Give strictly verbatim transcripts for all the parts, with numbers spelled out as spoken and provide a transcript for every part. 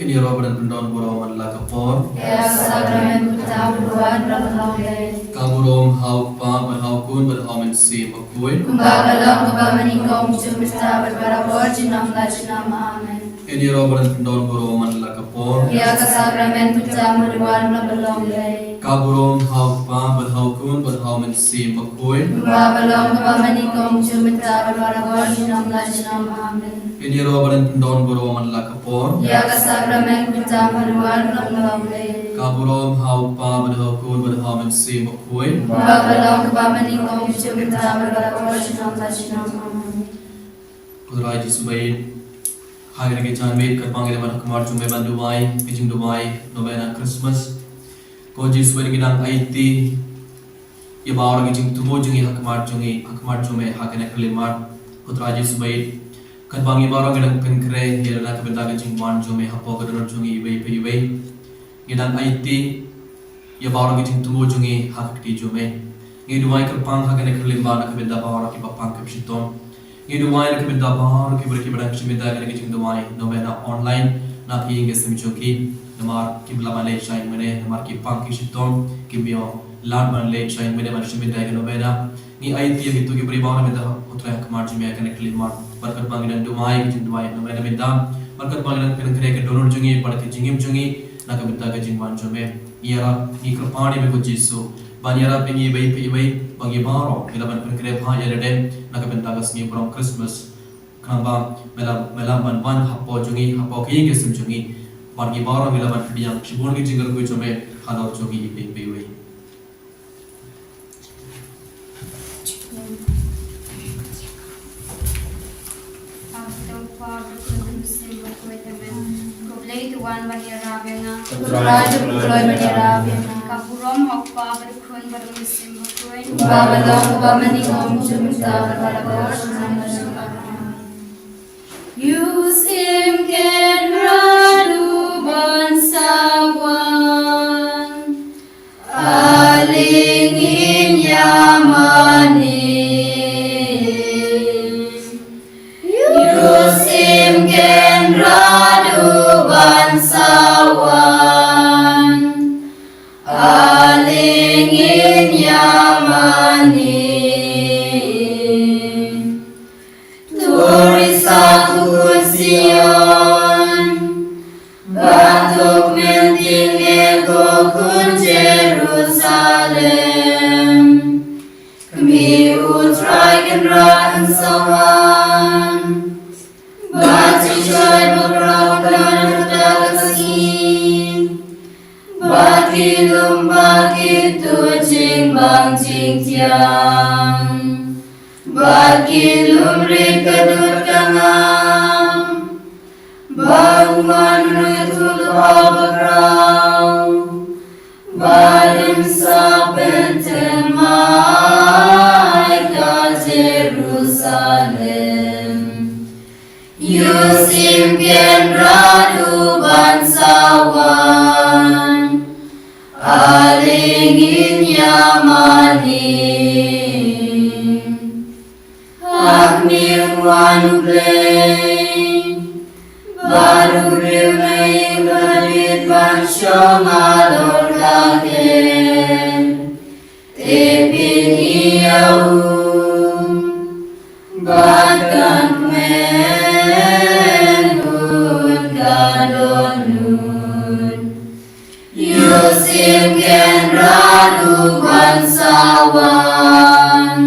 Ngin ïaroh ban pyndon burom man la ka por. Ïa ka sakramen pynta bad wan ba ka long lei. Ka burom ha u Kpa bad ha u Khun bad ha u Mynsiem Bakhuid. Kumba ka long kaba mynnyngkong, mynta bad barabor, junom la junom. Amen. Ngin ïaroh ban pyndon burom man la ka por. Ïa ka sakramen pynta bad wan ba ka long lei. Ka burom ha u Kpa bad ha u Khun bad ha u Mynsiem Bakhuid. Kumba ka long kaba mynnyngkong, mynta bad barabor, junom la junom. Amen. Ngin ïaroh ban pyndon burom man la ka por. Ïa ka sakramen pynta bad wan ba ka long lei. Ka burom ha u Kpa bad ha u Khun bad ha u Mynsiem Bakhuid. Kumba ka long kaba mynnyngkong, mynta bad barabor, junom la junom. Amen. Ko Trai Jisu baieit, ha kane ka janmiet kyrpang ngi la ban ha khmat jong me ban duwai ka jingduwai novena Christmas. Ko Jisu baieit, ngi dang aiti ïa baroh ki jingthmu jong ngi ha khmat jong ngi, ha khmat jong me ha kane ka khyllipmat. Ko Trai Jisu baieit, kyrpang ïa baroh ngi dang pynkhreh ïa la ka bynta ka jingwan jong me hapoh ka dohnud jong ngi iwei pa iwei. Ngi dang aiti ïa baroh ki jingthmu jong ngi ha ka kti jong me. Ngi duwai kyrpang ha kane ka khyllipmat na ka bynta baroh kiba pang ki shitom. Ngi duwai na ka bynta baroh ki briew kiba dang shim bynta ïa kane ka jingduwai novena online na ka ïing ka sem jong ki. Namar kim lah ban leit shai mynne namar ki pang ki shitom, kim ïoh lad ban leit shai mynne ban shim bynta ïa ka novena. Ngi aiti ïa kito ki briew baroh mynta, ko Trai, ha khmat jong me ha kane ka khyllipmat. Bad kyrpang ngi dang duwai ka jingduwai novena mynta. Bad kyrpang ngi dang pynkhreh ka dohnud jong ngi bad ka jingim jong ngi na ka bynta ka jingwan jong me. Ngi ïarap, ngi kyrpad ïa me ko Jisu ban ïarap ïa ngi iwei pa iwei, ba ngi baroh ngi lah ban pynkhreh bha ïa lade na ka bynta ka sngi burom Christmas. Khnang ba me lah, me lah ban wan hapoh jong ngi, hapoh ka ïing ka sem jong ngi. Bad ngi baroh ngi lah ban pdiang shibun ki jingkyrkhu jong me halor jong ngi iwei pa iwei. Ka burom ha u Kpa bad u Khun bad u Mynsiem Bakhuid. Kumba ka long, kumba mynnyngkong, mynta bad barabor, junom la junom. Ïoh sim Kynrad u ban sa wan, ale ngin ïa mane. Ïoh sim Kynrad u ban sa wan, ale ngin ïa mane. To risa ko khun Sion, bad to kmen tyngeh ko khun Jerusalem. Khmih, U Trai Kynrad un sa wan, bad jingshai bakhraw kan wan ha kata ka sngi. Bad ki lum bad ki tuid jingpang jingthiang, bad ki lum rit ka dud ka ngam, bad u man u nongïathuhlypa bakhraw, bad un sa pynthymmai ka Jerusalem. Ïoh sim Kynrad u ban sa wan, ale ngin ïa mane. Ha khmih, un wan U Blei, bad u briew na ïing u la leit ban shong halor ka kher. Te phin ïohi ïa u, bad kan kmen, un ka dohnud. Ïoh sim Kynrad u ban sa wan,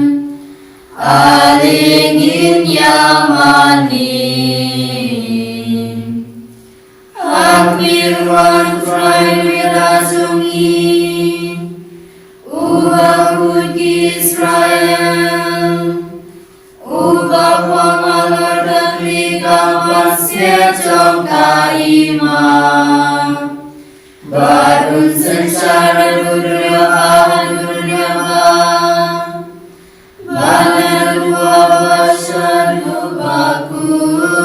ale ngin ïa mane. Ha khmih, un wan U Trai Blei jong ngi, uba khuid ki Israel, uba kham halor ka khlieh ka pansngiat jong ka Hima. Bad un synshar haduh duriaw haduh duriaw. Bad naduh uba shaduh bakhuid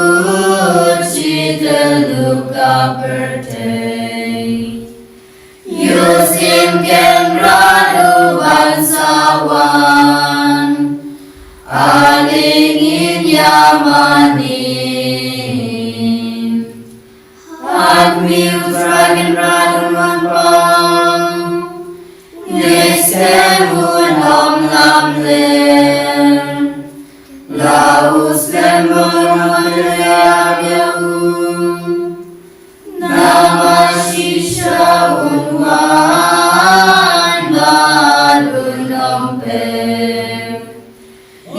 shi tyllup ka pyrthei. Ïoh sim Kynrad u ban sa wan, ale ngin ïa mane. Ha khmih, U Trai Kynrad un wan pang, ïa skhem un ym lamler. La u slem bor un wan ïa u. Namar shisha un wan bad un ym pep.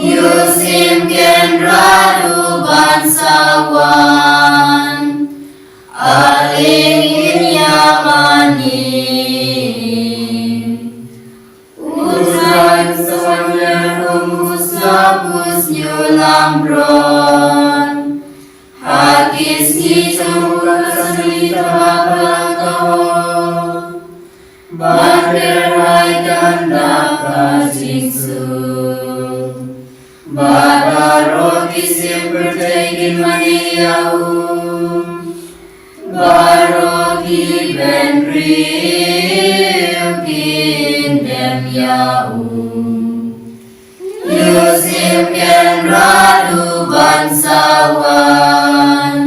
Ïohsngew Kynrad u ban sa wan. Ale ngin ïa mane. U Trai un sa wan ïa u kum u slap u sniew langbrot. Ha ki sngi jong u ka sngewthuh ba ka hok. Bad ka rai kan da ka jingsuk. Bad baroh ki siem pyrthei kin mane ïa u. Baroh ki bynriew kin dem ïa u. Ïohsngew Kynrad u ban sa wan.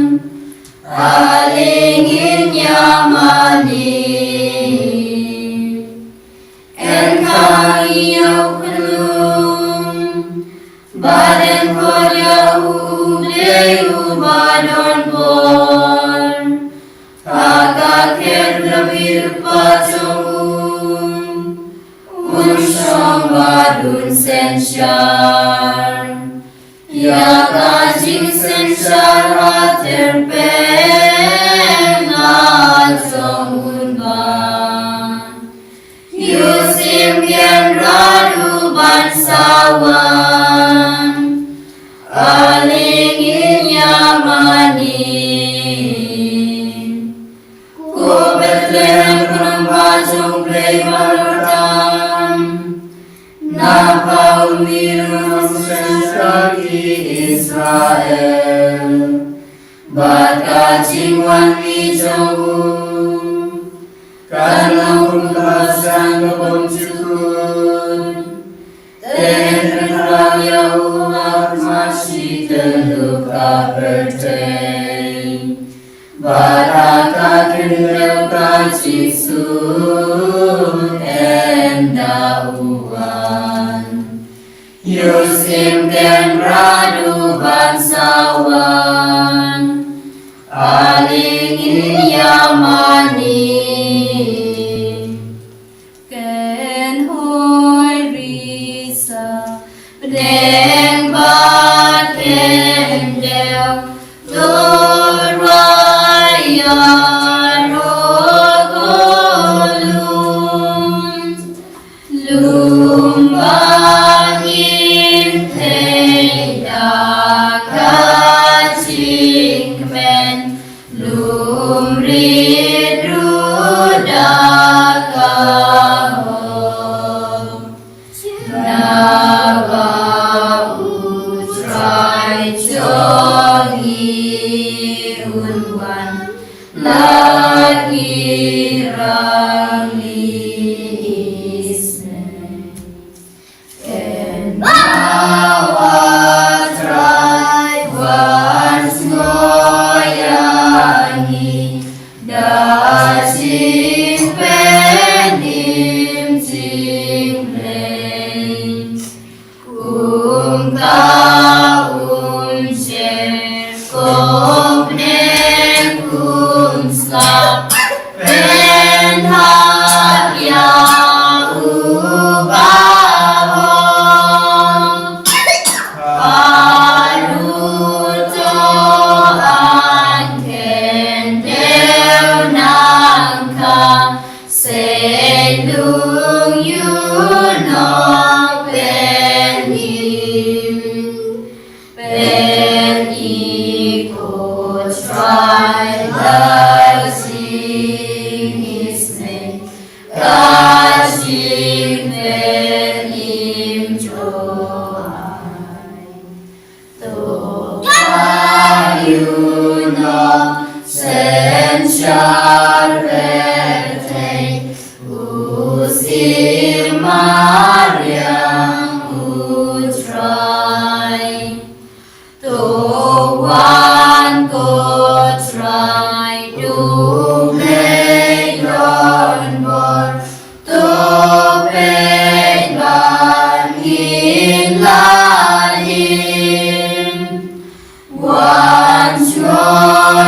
Ale ngin ïa mane. Yn khang ïa u khunlung. Bad yn khot ïa u Blei uba don bor. Ha ka kher David u kpa jong u. Un shong bad un synshar. Ïa ka jingsynshar ha tyrpeng la jong un ba. Ïohsngew Kynrad u ban sa wan. Ale ngin ïa mane. Ko Bethlehem, ko nongbah jong U Blei Baroh tam. Naba u mih ruh u nongsynshar ki Israel. Bad ka jingwan mih jong u kan long kum ka basan ka bym jukut. Te ngin pynpaw ïa u ha khmat shi tyllup ka pyrthei. Bad ha ka khyndew ka jingsuk ynda u wan. Ïohsngew Kynrad u ban sa wan. Ale ngin ïa mane. Kynhoi risa, bneng bad khyndew, to rwai ïa baroh ko lum. Lum ba ngin theh da ka jingkmen, lum rit ruh da ka hok. Naba U Trai jong ngi un wan la ki rangli isnei. Kynmaw, A Trai, wan sngewbha ïa ngi da jingpynim jingblei. Kumta um jer, kum bneng kum slap, pynhap ïa u bahok. Haduh to an khyndew nangta, seitlung ïuh nongpynim. Peit, ko Trai, la jingisnei, ka jingpynim to ai. To ba ïuh nongsynshar pyrthei, u Siem mariang U Trai. To wan, ko Trai, to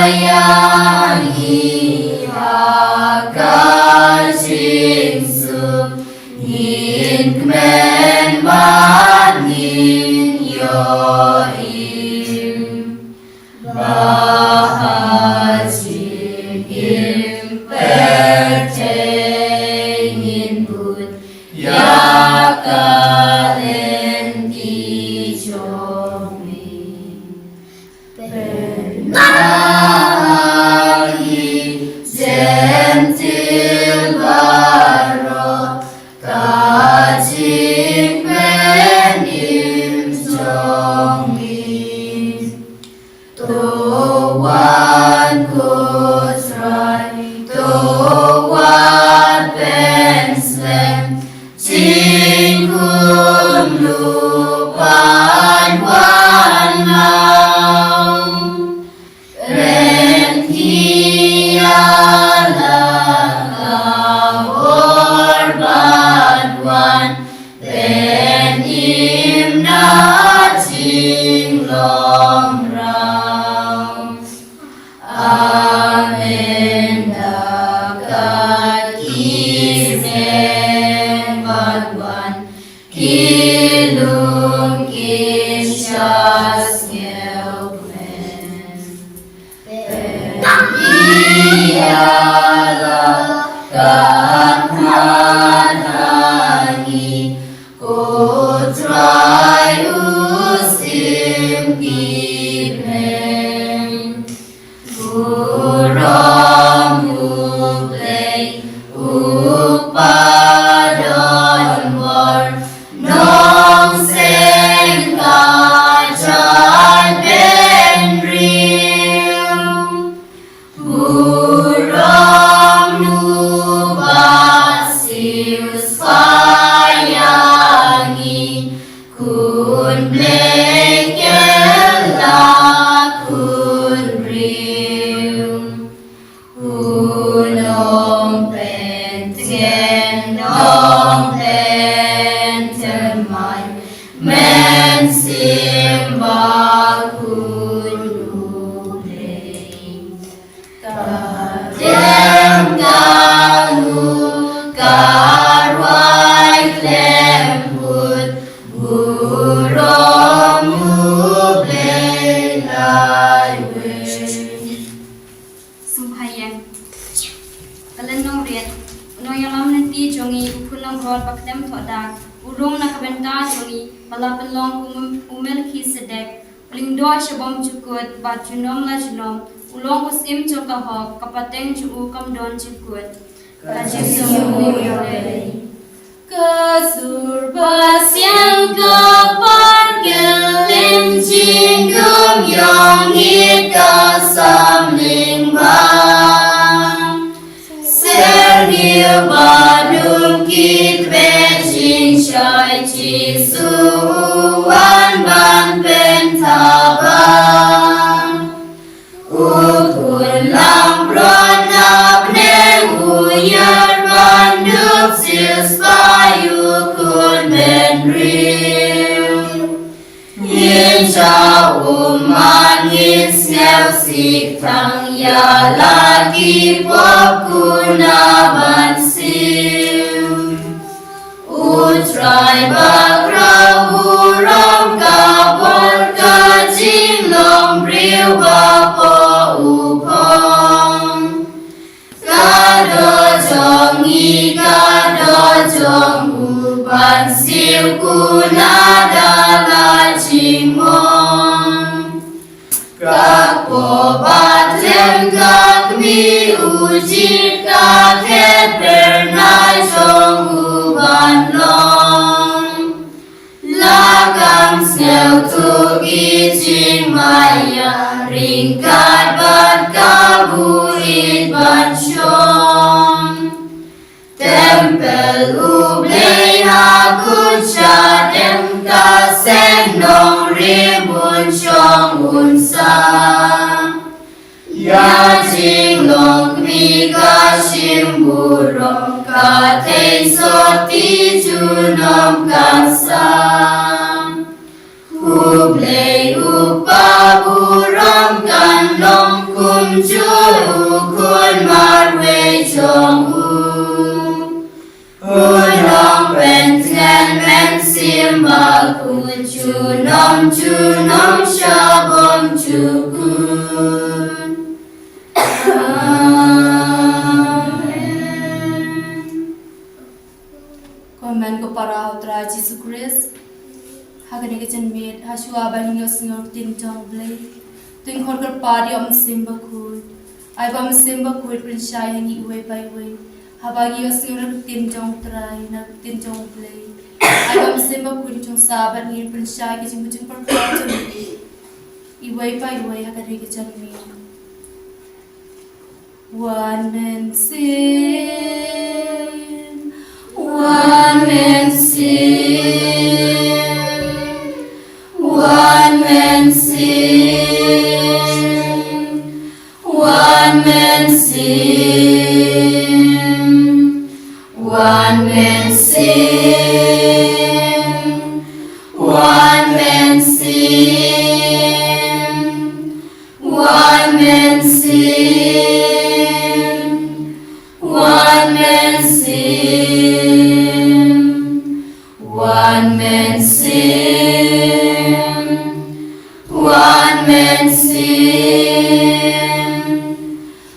ïa ngi ha ka jingsuk, ngin kmen bad ngin ïoh im. Ba ha jingim pyrthei ngin bud ïa ka lynti jong me. Pynban ha ki jentil baroh ka jingpynim jong me. To wan ko Trai, to wan pynslem jingkumno, wan wan nang. Pynkhia la ka bor bad wan pynim na jinglong raw. Amen. Da ka ki seng bad wan ki lum kin sha sngewkmen. Pynkhia la ka khmat ha ngi, ko Trai u Syiem ki bneng. Burom U Blei, U Kpa donbor, Nongseng ka jaitbynriew. Burom u ba siew spah ïa ngi, khun Blei kylla khun briew. U Nongpyntngen Nongpynthymmai, Mynsiem Bakhuid U Blei. Ka dem ka nguh, ka rwai khlem kut, burom U Blei laiwei. Sngewbha ïeng. Ka lynnong rit. U nongïalam lynti jong ngi, u khun langbrot ba khlem thoh dak, u rung na ka bynta jong ngi, ba la pynlong kum u Melkhisedek, u lyngdoh sha bymjukut bad junom la junom, u long u Syiem jong ka hok, ka pateng jong u kam don jukut. Ka jingsngewnguh ïa U Blei. Ka sur ba siang ka par kylleng jingdum ïong ïit ka sam lyngba. Syrngiew ba dum ki khreh jingshai Jisu u wan ban pynthaba. U khun langbrot na bneng u ïar ban dup siew spah ïa u khun bynriew. Ngin jaw ummat ngin sngewsih tang ïa la ki pop kuna ban siew. U Trai ba khraw burom ka bor ka jinglong briew ba pop u phong. Ka doh jong ngi ka doh jong u ban siew kuna da la jingmong. Ka kpoh ba khlem ka kmie u jied ka khet phyrnai jong u ban long. La kham sngewthuh ki jingmaïa ryngkat bad ka buit ban shong. Templ U Blei ha kut shadem ka seng nongrim un shong un sah. Ïa jinglong kmie ka shim burom ka thei sotti junom ka sam. U Blei U Kpa burom kan long kum Ju u khun marwei jong u. U long pyntheng mynsiem bakhuid, junom junom sha bymjukut. Amen. Ko hynmen ko para ha u Trai Jisu Khrist. Ha kane ka janmiet, ha shuwa ba ngin ïohsngew ktien jong u Blei, to ngin khot kyrpad ïa u Mynsiem Bakhuid. Ai ba u Mynsiem Bakhuid pynshai ha ngi iwei pa iwei. Haba ngi ïohsngew na ka ktien jong u Trai, na ka ktien jong u Blei, ai ba u Mynsiem Bakhuid un shong sah bad ngi, pynshai ki jingmut jingpyrkhat jong ngi iwei pa iwei ha kane ka janmiet. Wan Mynsiem, Wan Mynsiem, Wan Mynsiem, Wan Mynsiem, Wan Mynsiem, Wan Mynsiem. Wan Mynsiem, Wan Mynsiem, Wan Mynsiem, Wan Mynsiem,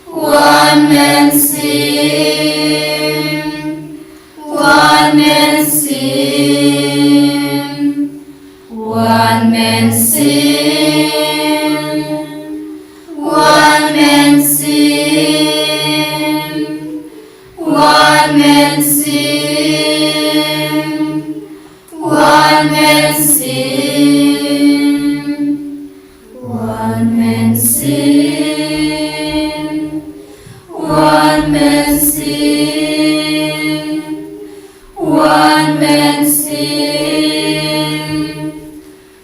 Wan Mynsiem, Wan Mynsiem. Wan Mynsiem, Wan Mynsiem, Wan Mynsiem, Wan Mynsiem, Wan Mynsiem, Wan Mynsiem, Wan Mynsiem,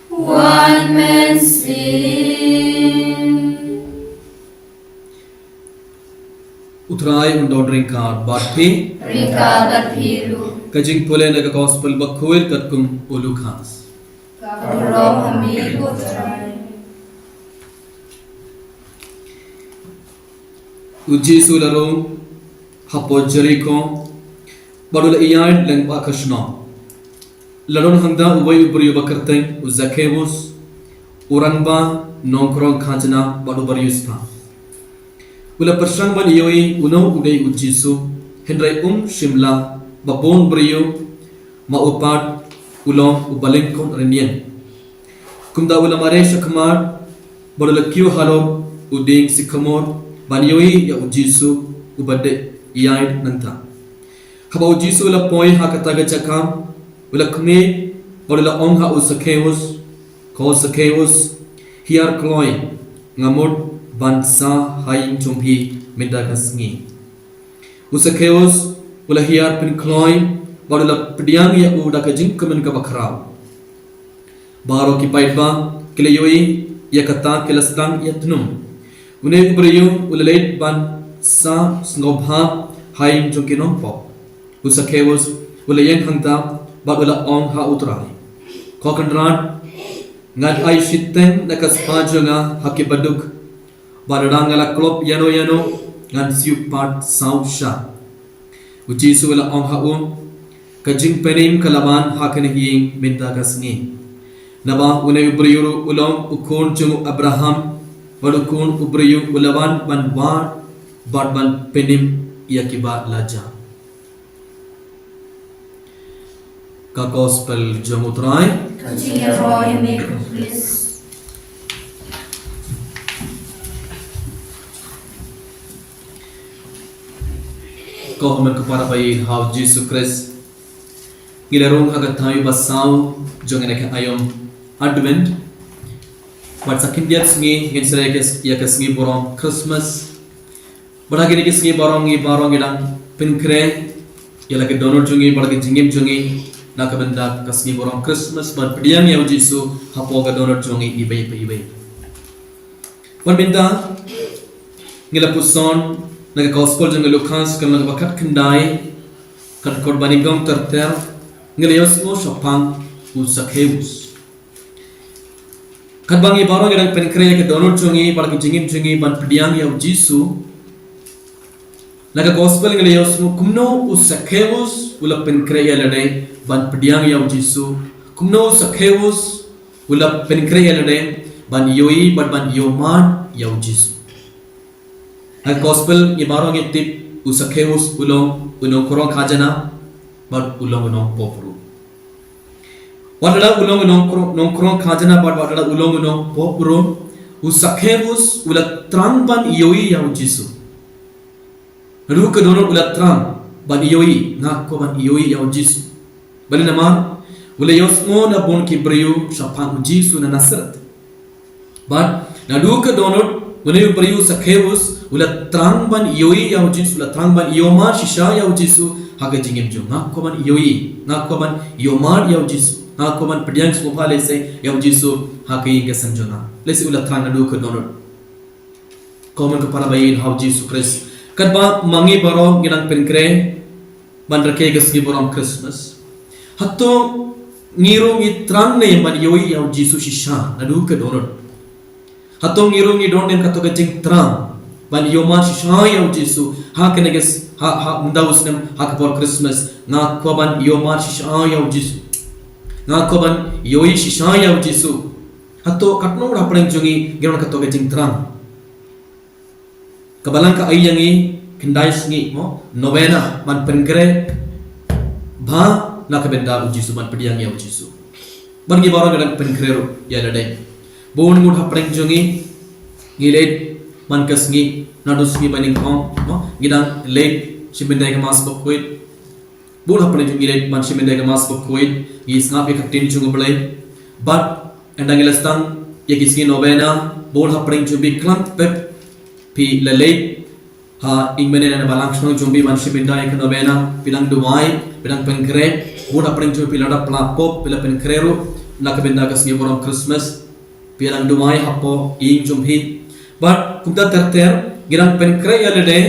Wan Mynsiem. U Trai un don ryngkat bad phi. Ryngkat bad phi ruh. Ka jingpule na ka Gospel bakhuid katkum u Lukas. Ka burom ha me ko Trai. U Jisu u la rung hapoh Jeriko bad u la ïaid lyngba ka shnong. La don hangta uwei u briew ba kyrteng u Zakheus, u rangbah nongkrong khajna bad u bariewspah. U la pyrshang ban ïohi uno u dei u Jisu, hynrei um shym lah, ba bun briew, ma u pat u long u balyngkot rynïeng. Kumta u la mareh shakhmat bad u la kiew halor u dieng sikamor ban ïohi ïa u Jisu uba dei ïaid nangta. Haba u Jisu u la poi ha kata ka jaka, u la khmih bad u la ong ha u Zakheus, ko Zakheus, hiar kloi, nga mut ban sah ha ïing jong phi mynta ka sngi. U Zakheus u la hiar pynkloi bad u la pdiang ïa u da ka jingkmen kaba khraw. Baroh ki paidbah ki la ïohi ïa kata ki la sdang ïathnum. Une u briew u la leit ban sah sngewbha ha ïing jong ki nongpop. U Zakheus u la ïeng hangta bad u la ong ha u Trai, ko Kynrad, ngan ai shiteng na ka spah jong nga ha ki baduk. Bad lada nga la klop ïano ïano, ngan siew pat saw shah. U Jisu u la ong ha u, ka jingpynim ka la wan ha kane ka ïing mynta ka sngi. Naba une u briew ruh u long u khun jong u Abraham, bad u Khun u briew u la wan ban wad bad ban pynim ïa kiba la jah. Ka Gospel jong u Trai. Ka jingïaroh ïa me ko Khrist. Ko hynmen ko para ba ïeit ha u Jisu Khrist. Ngi la rung ha ka thaiñ ba saw jong kane ka aïom Advent. Bad sa khyndiat sngi ngin sa ïa ka, ïa ka sngi burom Christmas. Bad ha kine ki sngi baroh ngi baroh ngi dang pynkhreh ïa la ka dohnud jong ngi bad la ka jingim jong ngi na ka bynta ka sngi burom Christmas ban pdiang ïa u Jisu hapoh ka dohnud jong ngi iwei pa iwei. Bad mynta ngi la puson na ka Gospel jong u Lukas ka lynnong ba khatkhyndai, ka dkhot ba nyngkong ter ter, ngi la ïohsngew shaphang u Zakheus. Katba ngi baroh ngi dang pynkhreh ïa ka dohnud jong ngi bad ka jingim jong ngi ban pdiang ïa u Jisu, na ka gospel ngi la ïohsngew kumno u Sakheus u la pynkhreh ïa lade ban pdiang ïa u Jisu. Kumno u Sakheus u la pynkhreh ïa lade ban ïohi bad ban ïohmad ïa u Jisu. Na ka gospel ngi baroh ngi tip u Sakheus u long u nongkrong khajana bad u long u nongpoh briew. Wat la u long u nongkrong, nongkrong khajana bad wat la u long u nongpoh briew, u Sakheus u la thrang ban ïohi ïa u Jisu. Naduh ka dohnud u la thrang ban ïohi, nga kwah ban ïohi ïa u Jisu. Balei? Namar u la ïohsngew na bun ki briew shaphang u Jisu na Nasareth. Bad naduh ka dohnud une u briew u Sakheus u la thrang ban ïohi ïa u Jisu, u la thrang ban ïohmad shisha ïa u Jisu ha ka jingim jong u. Nga kwah ban ïohi, nga kwah ban ïohmad ïa u Jisu, nga kwah ban pdiang sngewbha lehse ïa u Jisu ha ka ïing ka sem jong nga. Lehse u la thrang naduh ka dohnud. Ko mon ko para baieit ha u Jisu Khrist, katba ma ngi baroh ngi dang pynkhreh ban rakhe ka sngi burom Christmas, hato ngi ruh ngi thrang ne ban ïohi ïa u Jisu shisha naduh ka dohnud? Hato ngi ruh ngi don ne em kato ka jingthrang ban ïohmad shisha ïa u Jisu ha kane ka s-, ha, ha mynta u snem, ha ka por Christmas? Nga kwah ban ïohmad shisha ïa u Jisu, nga kwah ban ïohi shisha ïa u Jisu. Hato katno ngut hapdeng jong ngi ngi don kato ka jingthrang? Ka Balang ka ai ïa ngi khyndai sngi, mo, novena, ban pynkhreh bha na ka bynta u Jisu, ban pdiang ïa u Jisu. Bad ngi baroh ngi dang pynkhreh ruh ïa lade. Bun ngut hapdeng jong ngi ngi leit man ka sngi, naduh sngi ba nyngkong, mo, ngi dang leit shim bynta ïa ka Mass Bakhuid. Bun hapdeng jong ngi leit ban shim bynta ïa ka Mass Bakhuid, ngi sngap ïa ka ktien jong u Blei. Bad ynda ngi la sdang ïa ki sngi novena, bun hapdeng jong phi khlem pep phi la leit ha ïing mane na balang shnong jong phi ban shim bynta ïa ka novena, phi dang duwai, phi dang pynkhreh. Bun hapdeng jong phi lada pla pop phi la pynkhreh ruh na ka bynta ka sngi burom Christmas. Phi dang duwai hapoh ïing jong phi. Bad kumta ter ter ngi dang pynkhreh ïa lade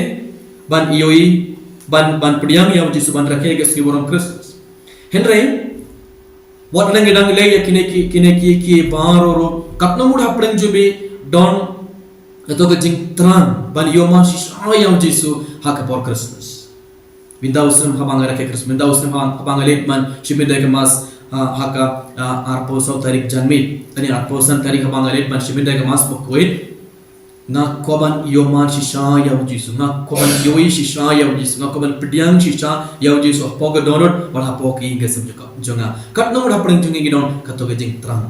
ban ïohi, ban, ban pdiang ïa u Jisu, ban rakhe ka sngi burom Christmas. Hynrei wat la ngi dang leh ïa kine ki, kine ki, ki baroh ruh, katno ngut hapdeng jong phi don kato ka jingthrang ban ïohmad shisha ïa u Jisu ha ka por Christmas? Mynta u snem haba nga rakhe Christmas, mynta u snem haba, haba nga leit ban shim bynta ïa ka Mass, ah, ha ka, ah, arphew saw tarik janmiet, lane arphew san tarik haba nga leit ban shim bynta ïa ka Mass Bakhuid. Nga kwah ban ïohmad shisha ïa u Jisu, nga kwah ban ïohi shisha ïa u Jisu, nga kwah ban pdiang shisha ïa u Jisu hapoh ka dohnud bad hapoh ka ïing ka sem jong nga. Katno ngut hapdeng jong ngi ngi don kato ka jingthrang?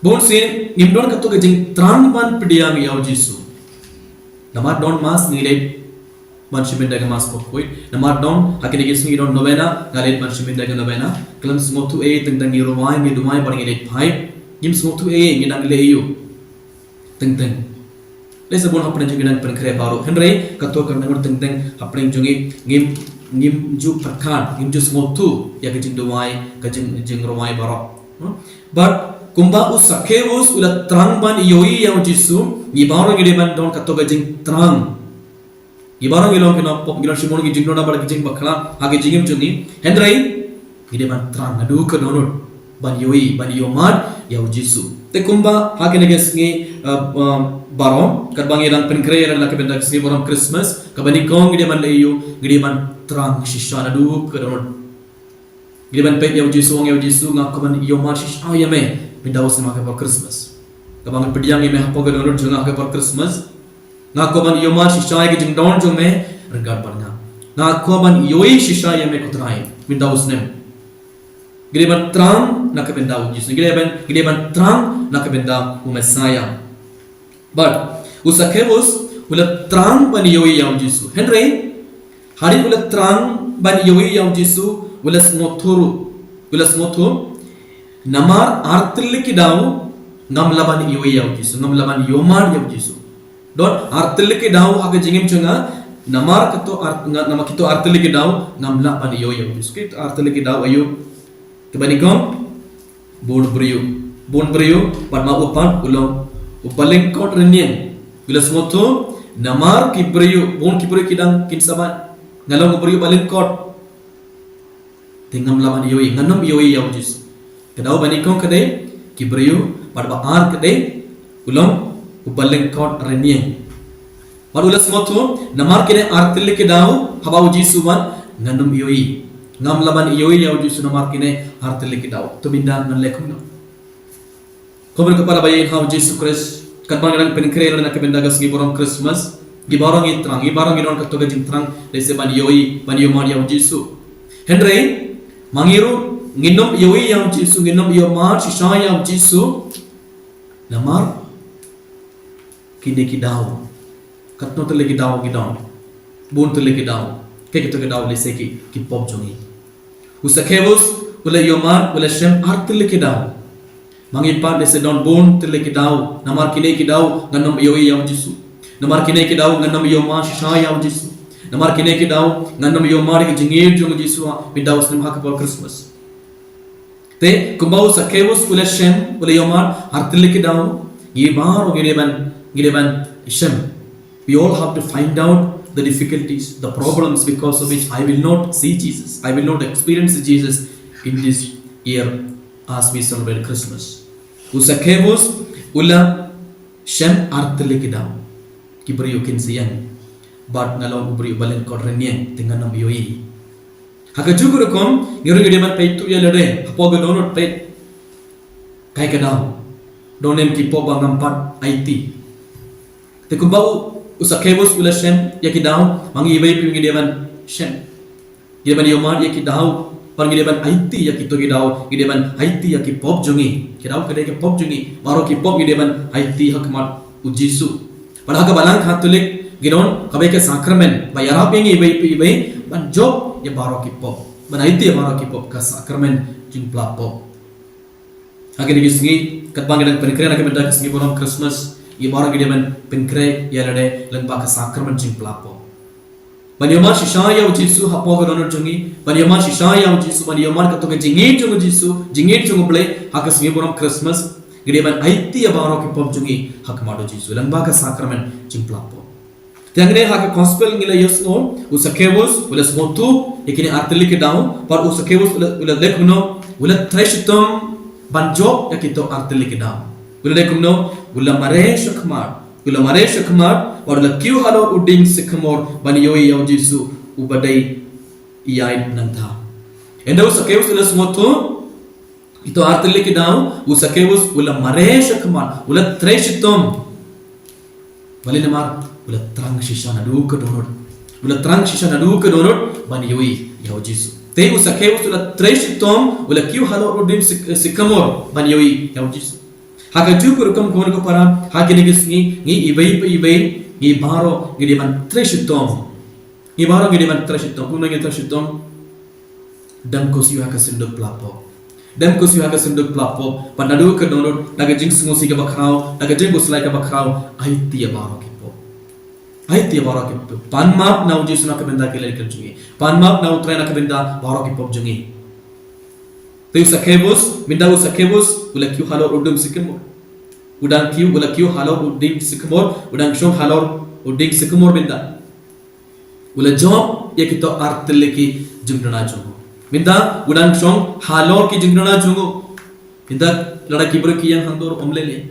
Bun sien ngim don kato ka jingthrang ban pdiang ïa u Jisu. Namar don Mass ngi leit ban shim bynta ïa ka Mass Bakhuid. Namar don ha kine ki sngi don novena, nga leit ban shim bynta ïa ka novena. Khlem sngewthuh ei, teng teng ngi rwai, ngi duwai bad ngi leit phai. Ngim sngewthuh ei ngi dang leh aïu. Teng teng. Lehse bun hapdeng jong ngi dang pynkhreh baroh. Hynrei kato ka nang teng teng hapdeng jong ngi ngim, ngim ju pyrkhat, ngim ju sngewthuh ïa ka jingduwai, ka jing, jingrwai baroh. Hmm? Bad kumba u Sakheus u la thrang ban ïohi ïa u Jisu, ngi baroh ngi dei ban don kato ka jingthrang. Ngi baroh ngi long ki nongpop, ngi long shibun ki jingduna bad ki jingbakla ha ki jingim jong ngi. Hynrei ngi dei ban thrang naduh ka dohnud ban ïohi, ban ïohmad ïa u Jisu. Te kumba ha kine ki sngi, uh, uh, baroh, katba ngi dang pynkhreh ïa la ka bynta ka sngi burom Christmas, kaba nyngkong ngi dei ban leh aïu, ngi dei ban thrang shisha naduh ka dohnud. Ngi dei ban peit ïa u Jisu, ong ïa u Jisu, nga kwah ban ïohmad shisha ïa me mynta u snem ha ka por Christmas. Kaba ngan pdiang ïa me hapoh ka dohnud jong nga ha ka por Christmas, nga kwah ban ïohmad shisha ïa ka jingdon jong me ryngkat bad nga. Nga kwah ban ïohi shisha ïa me, ko Trai, mynta u snem. Ngi dei ban thrang na ka bynta u Jisu. Ngi dei ban, ngi dei ban thrang na ka bynta u Messaïah. Bad u Sakheus u la thrang ban ïohi ïa u Jisu. Hynrei hadien u la thrang ban ïohi ïa u Jisu, u la sngewthuh ruh, u la sngewthuh, namar ar tylli ki daw ngam lah ban ïohi ïa u Jisu, ngam lah ban ïohmad ïa u Jisu. Don ar tylli ki daw ha ka jingim jong nga, namar kato ar, nga, namar kito ar tylli ki daw ngam lah ban ïohi ïa u Jisu. Kito ar tylli ki daw aïu? Kaba nyngkong, bun briew. Bun briew, bad ma u pat u long uba lyngkot rynïeng. U la sngewthuh, namar ki briew, bun ki briew ki dang, kin sa ban, nga long u briew uba lyngkot. Te ngam lah ban ïohi, ngan ym ïohi ïa u Jisu. Ka daw ba nyngkong ka dei, ki briew, bad ba ar ka dei, u long uba lyngkot rynïeng. Bad u la sngewthuh, namar kine ar tylli ki daw, haba u Jisu u wan, ngan ym ïohi. Ngam lah ban ïohi ïa u Jisu namar kine ar tylli ki daw. To mynta ngan leh kumno? Khubor ka para ba ïeit ha u Jisu Khrist. Katba ngi dang pynkhreh ïa lade na ka bynta ka sngi burom Christmas, ngi baroh ngi thrang, ngi baroh ngi don kato ka jingthrang, lehse ban ïohi, ban ïohmad ïa u Jisu. Hynrei, ma ngi ruh, ngin ym ïohi ïa u Jisu, ngin ym ïohmad shisha ïa u Jisu. Namar kine ki daw. Katno tylli ki daw ki don? Bun tylli ki daw. Kaei kito ki daw? Lehse ki, ki pop jong ngi. U Sakheus u la ïohmad, u la shem ar tylli ki daw. Ma ngi pat lehse don bun tylli ki daw. Namar kine ki daw ngan ym ïohi ïa u Jisu. Namar kine ki daw ngan ym ïohmad shisha ïa u Jisu. Namar kine ki daw ngan ym ïohmad ïa ka jingïeid jong u Jisu, ah, mynta u snem ha ka por Christmas. Te, kumba u Sakheus u la shem, u la ïohmad, ar tylli ki daw, ngi baroh ngi dei ban, ngi dei ban shem. We all have to find out the difficulties, the problems because of which I will not see Jesus, I will not experience Jesus in this year as we celebrate Christmas. U Sakheus u la shem ar tylli ki daw. Ki briew kin sa ïeng. Bad nga long u briew ba lyngkot rynïeng, te ngan ym ïohi. Ha kajuh ka rukom, ngi ruh ngi dei ban peit tuh ïa lade, hapoh ka dohnud peit. Kaei ka daw? Don ne em ki pop ba ngam pat aiti? Te kumba u, u Sakheus u la shem ïa ki daw, ma ngi iwei pa iwei ngi dei ban shem. Ngi dei ban ïohmad ïa ki daw, bad ngi dei ban aiti ïa kito ki daw, ngi dei ban aiti ïa ki pop jong ngi. Ki daw ka dei ki pop jong ngi, baroh ki pop ngi dei ban aiti ha khmat u Jisu. Bad ha ka Balang Katholik, ngi don kawei ka sakramen ba ïarap ïa ngi iwei pa iwei ban jop ïa baroh ki pop, ban aiti ïa baroh ki pop, ka sakramen jingpla pop. Ha kine ki sngi, katba ngi dang pynkhreh na ka bynta ka sngi burom Christmas, ngi baroh ngi dei ban pynkhreh ïa lade lyngba ka sakramen jingpla pop. Ban ïohmad shisha ïa u Jisu hapoh ka dohnud jong ngi, ban ïohmad shisha ïa u Jisu, ban ïohmad kato ka jingïeid jong u Jisu, jingïeid jong u Blei, ha ka sngi burom Christmas, ngi dei ban aiti ïa baroh ki pop jong ngi ha khmat u Jisu lyngba ka sakramen jingpla pop. Te hangne ha ka gospel ngi la ïohsngew, u Sakheus u la sngewthuh ïa kine ar tylli ki daw, bad u Sakheus u la, u la leh kumno? U la trei shitom ban jop ïa kito ar tylli ki daw. U la leh kumno? U la mareh shakhmat. U la mareh shakhmat, bad u la kiew halor u dieng sycamore ban ïohi ïa u Jisu uba dei ïaid nangta. Ynda u Sakheus u la sngewthuh ïa kito ar tylli ki daw, u Sakheus u la mareh shakhmat, u la trei shitom. Balei? Namar u la thrang shisha naduh ka dohnud. U la thrang shisha naduh ka dohnud ban ïohi ïa u Jisu. Te u Sakheus u la trei shitom, u la kiew halor u dieng syc-, sycamore ban ïohi ïa u Jisu. Ha kajuh ka rukom khun ko para, ha kine ki sngi, ngi iwei pa iwei, ngi baroh ngi dei ban trei shitom. Ngi baroh ngi dei ban trei shitom. Kumno ngin trei shitom? Dem khuslai ha ka synduk pla pop. Dem khuslai ha ka synduk pla pop. Bad naduh ka dohnud, da ka jingsngewsih kaba khraw, da ka jingkhuslai kaba khraw, aiti ïa baroh ki pop. Aiti ïa baroh ki pop. Pan map na u Jisu na ka bynta ki lynti jong ngi. Pan map na u Trai na ka bynta baroh ki pop jong ngi. Te u Sakheus, mynta u Sakheus u la kiew halor u dieng sycamore. U dang kiew, u la kiew halor u dieng sycamore, u dang shong halor u dieng sycamore mynta. U la jop ïa kito ar tylli ki jingduna jong u. Mynta u dang shong halor ki jingduna jong u. Mynta lada ki briew ki ïeng hangto ruh ym leh leh.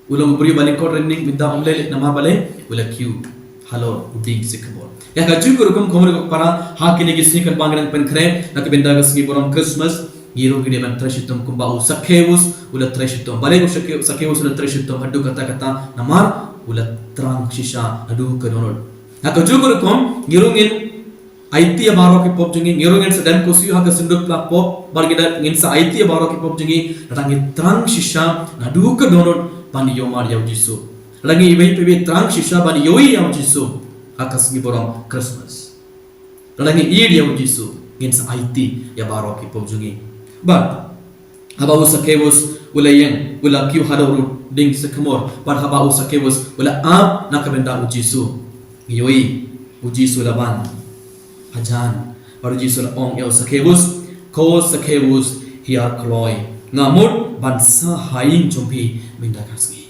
U long u briew ba lyngkot rynïeng, mynta ym leh leh, namar balei? U la kiew halor u dieng sycamore. Ïa kajuh ka rukom khun ko para, ha kine ki sngi katba ngi dang pynkhreh na ka bynta ka sngi burom Christmas, ngi ruh ngi dei ban trei shitom kumba u Sakheus u la trei shitom. Balei u Sakhe-, Sakheus u la trei shitom haduh katta katta? Namar u la thrang shisha naduh ka dohnud. Ha kajuh ka rukom, ngi ruh ngin aiti ïa baroh ki pop jong ngi, ngi ruh ngin sa dem khuslai ha ka synduk pla pop, bad ngi da ngin sa aiti ïa baroh ki pop jong ngi, lada ngi thrang shisha naduh ka dohnud ban ïohmad ïa u Jisu. Lada ngi iwei pa iwei thrang shisha ban ïohi ïa u Jisu ha ka sngi burom Christmas. Lada ngi ïeit ïa u Jisu, ngin sa aiti ïa baroh ki pop jong ngi. Bad haba u Sakheus u la ïeng, u la kiew halor u dieng sycamore, bad haba u Sakheus u la ap na ka bynta u Jisu, ngi ïohi u Jisu u la wan hajan. Bad u Jisu u la ong ïa u Sakheus, "Ko Sakheus, hiar kloi, nga mut ban sah ha ïing jong phi mynta ka sngi."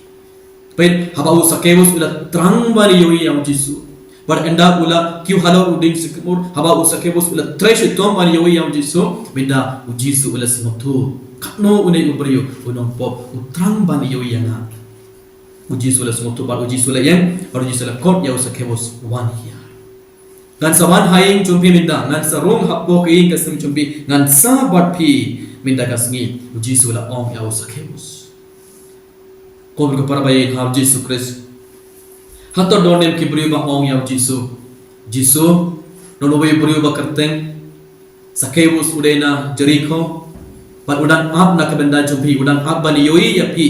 Peit, haba u Sakheus u la thrang ban ïohi ïa u Jisu, bad ynda u la kiew halor u dieng sycamore, haba u Sakheus u la trei shitom ban ïohi ïa u Jisu, mynta u Jisu u la sngewthuh Katno une u briew u nongpop u thrang ban ïohi ïa nga. U Jisu u la sngewthuh bad u Jisu u la ïeng bad u Jisu u la khot ïa u Sakeus, wan hiar. Ngan sa wan ha ïing jong phi mynta, ngan sa rung hapoh ka ïing ka sem jong phi, ngan sah bad phi mynta ka sngi, u Jisu u la ong ïa u Sakeus. Ko bynta para ba ïeit ha u Jisu Khrist. Hato don ne em ki briew ba ong ïa u Jisu, Jisu, don uwei u briew ba kyrteng Sakeus, u dei na Jeriko, bad u dang ap na ka bynta jong phi, u dang ap ban ïohi ïa phi,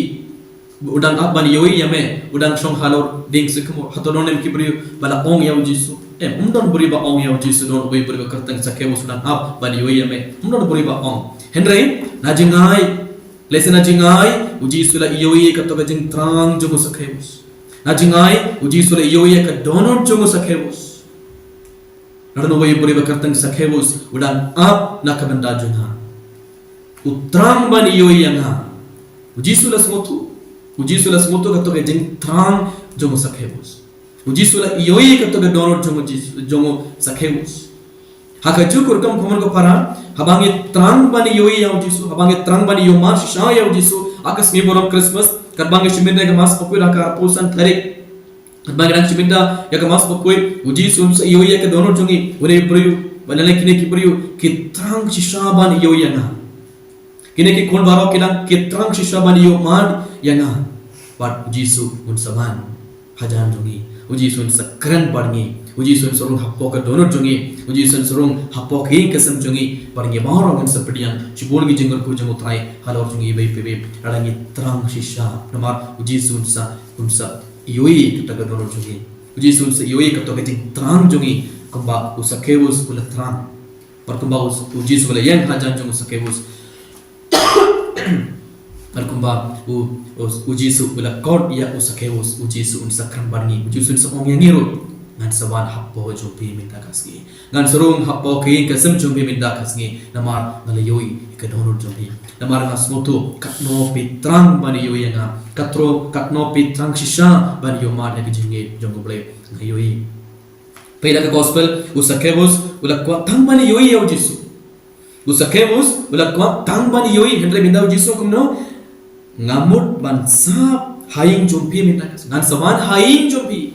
u dang ap ban ïohi ïa me, u dang shong halor dieng sycamore. Hato don ne em ki briew ba la ong ïa u Jisu? Em, ym don briew ba ong ïa u Jisu, don uwei u briew ba kyrteng Sakeus u dang ap ban ïohi ïa me. Ym don briew ba ong. Hynrei na jngai, lehse na jngai, u Jisu u la ïohi kato ka jingthrang jong u Sakeus. Na jngai, u Jisu u la ïohi ïa ka dohnud jong u Sakeus. Naduh uwei u briew ba kyrteng Sakeus u dang ap na ka bynta jong nga. U thrang ban ïohi ïa nga. U Jisu u la sngewthuh. U Jisu u la sngewthuh kato ka jingthrang jong u Sakeus. U Jisu u la ïohi kato ka dohnud jong u Jisu, jong u Sakeus. Ha kajuh ka rukom, ko bynta para, haba ngi thrang ban ïohi ïa u Jisu, haba ngi thrang ban ïohi mar shisha ïa u Jisu ha ka sngi burom Christmas, katba ngi shim bynta ïa ka Mass Bakhuid ha ka arphew san tarik. Katba ngi dang shim bynta ïa ka Mass Bakhuid, u Jisu un sa ïohi ïa ka dohnud jong ngi. Une u briew, bad lane kine ki briew ki thrang shisha ban ïohi ïa nga. Kine ki khun baroh ki dang ki thrang shisha ban ïohi mar ïa nga. Bad u Jisu un sa wan hajan jong ngi. U Jisu un sa kren bad ngi. U Jisu un sa rung hapoh ka dohnud jong ngi. U Jisu un sa rung hapoh ka ïing ka sem jong ngi. Bad ngi baroh ngin sa pdiang shibun ki jingkyrkhu jong u Trai halor jong ngi iwei pa iwei, lada ngi thrang shisha. Namar u Jisu un sa, un sa ïohi kato ka dohnud jong ngi. U Jisu un sa ïohi kato ka jingthrang jong ngi, kumba u Sakeus u la thrang. Bad kumba u, u Jisu u la ïeng hajan jong u Sakeus. Bad kumba u, u, u Jisu u la khot ïa u Sakeus, u Jisu un sa kren bad ngi, u Jisu un sa ong ïa ngi ruh, ngan sa wan hapoh jong phi mynta ka sngi. Ngan sa rung hapoh ka ïing ka sem jong phi mynta ka sngi, namar nga la ïohi ïa ka dohnud jong phi. Namar nga sngewthuh katno phi thrang ban ïohi ïa nga, katro, katno phi thrang shisha ban ïohi mar ïa ka jingngeit jong U Blei, nga ïohi. Peit ha ka gospel, u Sakeus u la kwah tang ban ïohi ïa u Jisu. U Sakeus u la kwah tang ban ïohi, hynrei mynta u Jisu kumno? Nga mut ban sah ha ïing jong phi mynta ka sngi. Ngan sa wan ha ïing jong phi.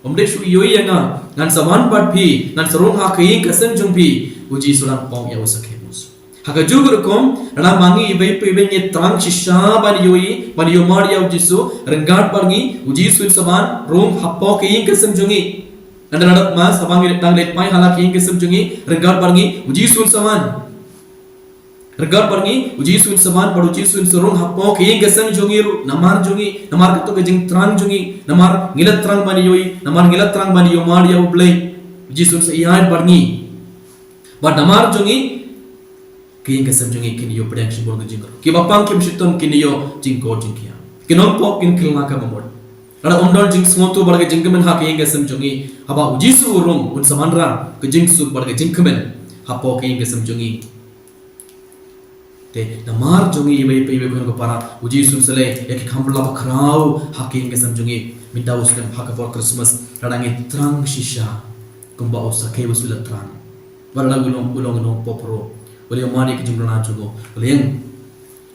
Ym dei shuh ïohi ïa nga. Ngan sa wan bad phi, ngan sa rung ha ka ïing ka sem jong phi. U Jisu u la ong ïa u Sakeus. Ha kajuh ka rukom, lada ma ngi iwei pa iwei ngi thrang shisha ban ïohi, ban ïohi mar ïa u Jisu, ryngkat bad ngi, u Jisu un sa wan rung hapoh ka ïing ka sem jong ngi. Ynda la dep Mass, haba ngi dang leit phai ha la ka ïing ka sem jong ngi, ryngkat bad ngi, u Jisu un sa wan. Ryngkat bad ngi, u Jisu un sa wan, bad u Jisu un sa rung hapoh ka ïing ka sem jong ngi ruh, namar jong ngi, namar kato ka jingthrang jong ngi, namar ngi la thrang ban ïohi, namar ngi la thrang ban ïohi mar ïa U Blei. U Jisu un sa ïaid bad ngi. Bad namar jong ngi, ka ïing ka sem jong ngi kin ïoh pdiang shibun ka jingkyrkhu. Kiba pang kiba shitom kin ïoh jingkor jingkhiah. Ki nongpop kin kylla kaba mut. Lada ym don jingsngewthuh bad ka jingkmen ha ka ïing ka sem jong ngi, haba u Jisu u rung, un sa wanrah ka jingsuk bad ka jingkmen hapoh ka ïing ka sem jong ngi. Te namar jong ngi iwei pa iwei, ko para, u Jisu un sa leh ïa ki kham bla bakhraw ha ka ïing ka sem jong ngi. Mynta u snem ha ka por Christmas, lada ngi thrang shisha kumba u Sakeus u la thrang. Wat la u long, u long u nongpop ruh, u la ïohi mar ïa ka jingduna jong u, u la ïeng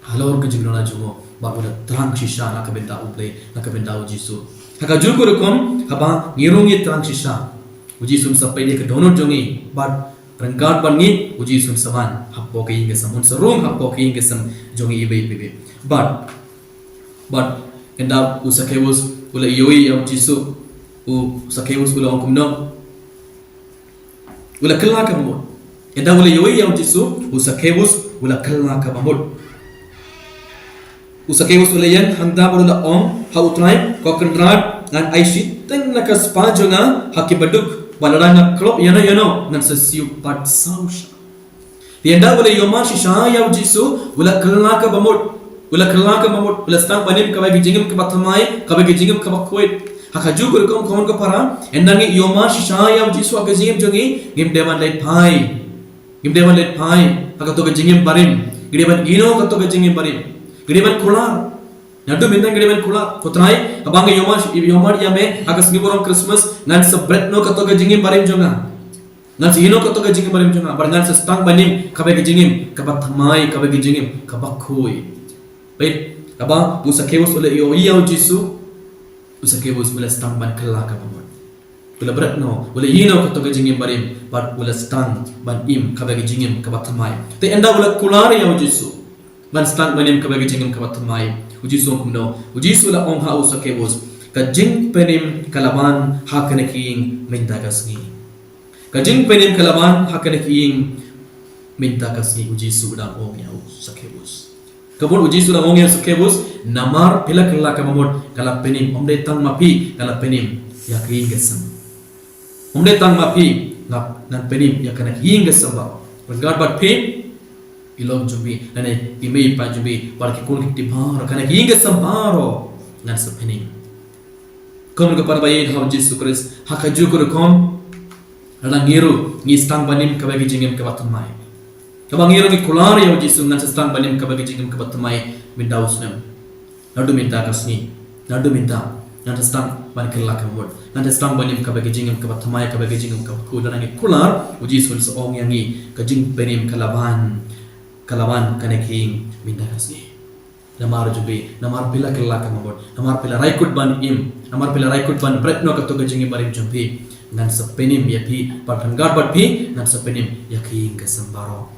halor ka jingduna jong u, bad u la thrang shisha na ka bynta U Blei, na ka bynta u Jisu. Ha kajuh ka rukom, haba ngi rung ngi thrang shisha, u Jisu un sa peit ïa ka dohnud jong ngi, bad ryngkat bad ngi, u Jisu un sa wan hapoh ka ïing ka sem, un sa rung hapoh ka ïing ka sem jong ngi iwei pa iwei. Bad, bad ynda u Sakeus u la ïohi ïa u Jisu, u Sakeus u la ong kumno? U la kylla kaba mut. Ynda u la ïohi ïa u Jisu, u Sakeus u la kylla kaba mut. U Sakeus u la ïeng hangta bad u la ong ha u Trai, Ko Kynrad, ngan ai shiteng na ka spah jong nga ha kiba duk, bad lada nga klop ïano ïano, ngan sa siew pat saw shah. Ynda u la ïohi mar shisha ïa u Jisu, u la kylla kaba mut. U la kylla kaba mut, u la sdang ban im kaba ka jingim kaba thymmai, kaba ka jingim kaba khuid. Ha kajuh ka rukom, ko para, ynda ngi ïohi mar shisha ïa u Jisu ha ka jingim jong ngi, ngim dei ban leit phai. Ngim dei ban leit phai ha kato ka jingim barim. Ngi dei ban ïehnoh kato ka jingim barim. Ngi dei ban kular. Naduh mynta ngi dei ban kular. Ko Trai, haba nga ïohi mar, ïohi mar ïa me ha ka sngi burom Christmas, ngan sa bret noh kato ka jingim barim jong nga. Ngan sa ïehnoh katto ka jingim barim jong nga, bad ngan sa sdang ban im kaba ka jingim kaba thymmai, kaba ka jingim kaba khuid. Peit, haba u Sakeus u la ïohi ïa u Jisu, u Sakeus u la sdang ban kylla kaba mut. U la bret noh, u la ïehnoh katto ka jingim barim, bad u la sdang ban im kaba ka jingim kaba thymmai. Te ynda u la kular ïa u Jisu ban sdang ban im kaba ka jingim kaba thymmai, u Jisu u ong kumno? U Jisu u la ong ha u Sakeus, ka jingpynim ka la wan ha kane ka ïing mynta ka sngi. Ka jingpynim ka la wan ha kane ka ïing mynta ka sngi, u Jisu u dang ong ïa u Sakeus. Ka mut u Jisu u dang ong ïa u Sakeus, namar phi la kylla kaba mut, ka la pynim, ym dei tang ma phi ka la pynim, ïa ka ïing ka sem. Ym dei tang ma phi, nga, ngan pynim ïa kane ka ïing ka sem baroh. Ryngkat bad phi, i lok jong phi, lane i mei i pa jong phi, bad ki khun ki kti baroh, kane ka ïing ka sem baroh ngan sa pynim. Kum ka para ba ïeit ha u Jisu Khrist, ha kajuh ka rukom, lada ngi ruh ngi sdang ban im kaba ka jingim kaba thymmai. Haba ngi ruh ngi kular ïa u Jisu, ngan sa sdang ban im kaba ka jingim kaba thymmai mynta u snem. Naduh mynta ka sngi, naduh mynta ngan sa sdang ban kylla kaba mut, ngan sa sdang ban im kaba ka jingim kaba thymmai, kaba ka jingim kaba khuid. Lada ngi kular, u Jisu un sa ong ïa ngi, ka jingpynim ka la wan, ka la wan ha kane ka ïing mynta ka sngi. Namar jong phi, namar phi la kylla kaba mut, namar phi la rai kut ban im, namar phi la rai kut ban bret noh katto ka jingim barim jong phi, ngan sa pynim ïa phi, bad ryngkat bad phi ngan sa pynim ïa ka ïing ka sem baroh.